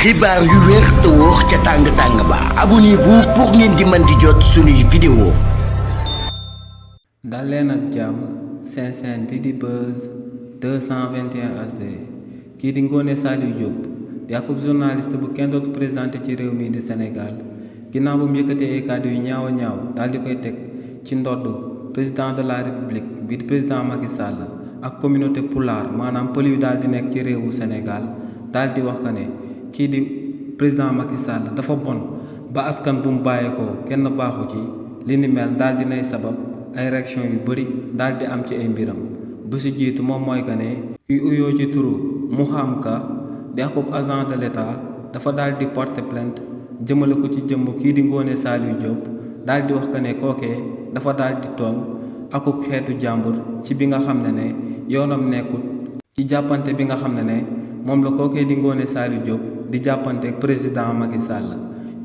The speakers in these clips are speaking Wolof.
xibaar yu wér te wóor ca tàng ba abonnez-vous pour ngeen di mën di jot suñuy vidéo. dal leen ak jàmm seen chaîne bi di Buzz 221 HD kii di Ngoné Saliou Diop di akub journaliste bu kenn dootu présenté ci réew mi di Sénégal ginnaaw bu mu yëkkatee ay kàddu yu ñaaw a ñaaw daal di koy teg ci ndoddu président de la république bi di président Macky Sall ak communauté pulaar maanaam pël yu daal di nekk ci réewu Sénégal daal di wax que ne kii di président Macky Sall dafa bon ba askan bu mu bàyyeekoo kenn baaxu ci li ni mel daal di nay sabab ay réaction yu bëri daal di am ci ay mbiram bu si jiitu moom mooy que ne kuy uyoo ci turu Mouham Ka di akub agent de l'État dafa daal di porter plainte jëmale ko ci jëmm kii di Ngoné Saliou Diop daal di wax que ne kookee dafa daal di tooñ akub xeetu jàmbur ci bi nga xam ne yoonam nekkut ci jàppante bi nga xam ne moom la kookee di Ngoné Saliou Diop di jàppante ak président Macky Sall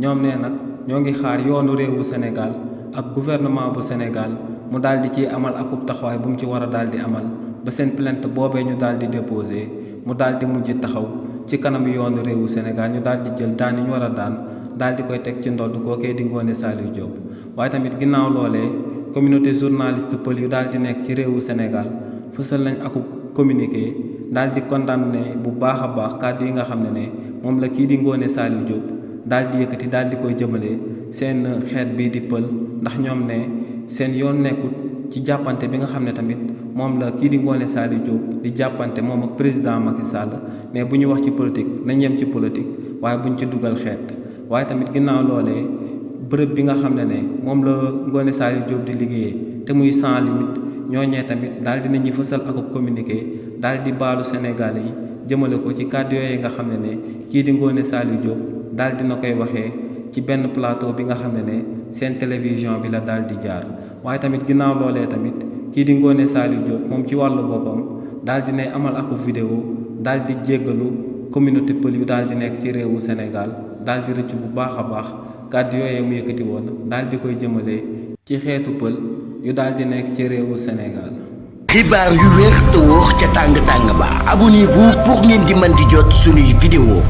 ñoom nee nag ñoo ngi xaar yoonu réewu Sénégal ak gouvernement bu Sénégal mu daal di ciy amal akub taxawaay bu mu ci war a daal di amal ba seen plainte boobee ñu daal di déposé mu daal di mujj taxaw ci kanam yoonu réewu Sénégal ñu daal di jël daan yi ñu war a daan daal di koy teg ci ndodd kookee di Ngoné Saliou Diop waaye tamit ginnaaw loolee communauté journaliste pël yu daal di nekk ci réewu Sénégal fësal nañ akub communiqué daal di condamné bu baax a baax kàddu yi nga xam ne moom la kii di Ngoné Saliou Diop daal di yëkkati daal di koy jëmale seen xeet bii di pël ndax ñoom ne seen yoon nekkut ci jàppante bi nga xam ne tamit moom la kii di Ngoné Saliou Diop di jàppante moom ak président Macky Sall ne bu ñu wax ci politique nañ yem ci politique waaye buñ ci dugal xeet waaye tamit ginnaaw loolee bërëb bi nga xam ne moom la Ngoné Saliou Diop di liggéeyee te muy sans limite ñooñee tamit daal di nañuy fësal akub communiqué daal di baalu Sénégal yi jëmale ko ci kàddu yooyu nga xam ne kii di Ngoné Saliou Diop daal dina koy waxee ci benn plateau bi nga xam ne seen télévision bi la daal di jaar waaye tamit ginnaaw loolee tamit kii di Ngoné Saliou Diop moom ci wàllu boppam daal dinay amal akub vidéo daal di jéggalu communauté pël yu daal di nekk ci réewu Sénégal daal di rëcc bu baax a baax kàddu yooyu mu yëkkati woon daal di koy jëmale ci xeetu pël yu daal di nekk ci réewu Sénégal. xibaar yu wér te wóor ca tàng ba abonnez-vous pour ngeen di mën di jot suñuy vidéo.